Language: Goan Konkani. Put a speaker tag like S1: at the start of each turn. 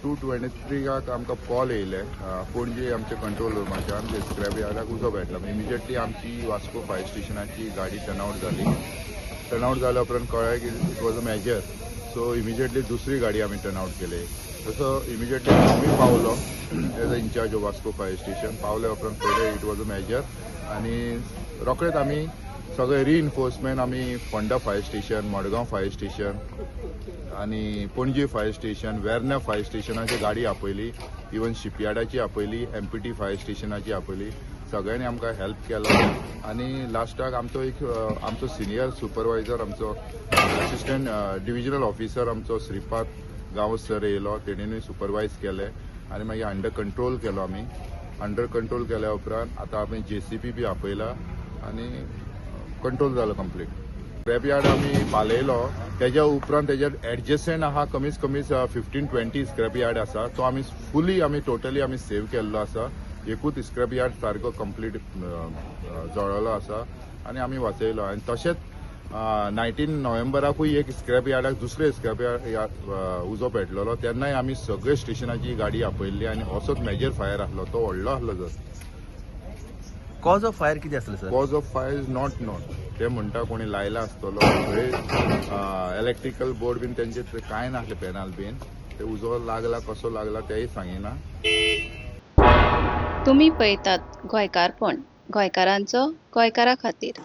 S1: 2:23 आमकां कॉल येयले पणजे आमच्या कंट्रोल रुमाच्यान की स्क्रॅप यार्डाक उजो पेटला. इमिजिएटली आमची वास्को फायर स्टेशनाची गाडी टर्नआउट जाली. टर्नआउट जाल्या उपरांत कळ्ळें की it was a major, so immediately दुसरी गाडी आमी टर्नआउट केली. तसो इमिजिएटली आमी पावलो as a incharge of Vasco fire station. पावल्या उपरांत पळयलें, it was a major आनी रोखडेच आमी सगळे रिइन्फोर्समेंट आमी Ponda fire station, Madgaon fire station आनी Panaji fire station, Verna fire स्टेशनाची गाडी आपयली, इवन शिपयार्डाची आपयली, एमपीटी फायर स्टेशनाची आपयली. सगळ्यांनी आमकां हेल्प केलो आनी लास्टाक आमचो एक आमचो सिनियर सुपरवायझर, आमचो असिस्टंट डिविजनल ऑफिसर आमचो श्रीपाद गांवस सर येयलो. तेणेनूय सुपरवायज केलें आनी मागीर अंडर कंट्रोल केलो आमी. अंडर कंट्रोल केल्या उपरांत आतां आमी जेसीबी बी आपयला आनी कंट्रोल जालो कंप्लीट. स्क्रॅप यार्ड आमी पालयलो. तेज्या उपरांत तेज्या एडजसंट आहा कमीत कमी 15-20 स्क्रॅप यार्ड आसा. तो आमी फुली आमी टोटली आमी सेव केल्लो आसा. एकूच स्क्रॅप यार्ड सारको कंप्लीट जळ्ळलो आसा आनी आमी वाचयलो. आनी तशेंच 19 नोव्हेंबराकूय एक स्क्रॅप यार्डाक, दुसरे स्क्रॅप यार्ड उजो पेटलेलो. तेन्नाय आमी सगळे स्टेशनाची गाडी आपयल्ली आनी असोच मेजर फायर आसलो, तो व्हडलो आसलो जर.
S2: कॉज ऑफ फायर कितें आसलें sir?
S1: Cause of fire is not known. ते म्हणटा कोणी लायला आसतलो. थंय इलेक्ट्रिकल बोर्ड बीन तेंचे थंय कांय नासलें, पॅनल बीन. ते उजो लागला, कसो लागला तेय सांगिना.
S3: तुमी पळयतात गोंयकारपण, गोंयकारांचो गोंयकारा खातीर.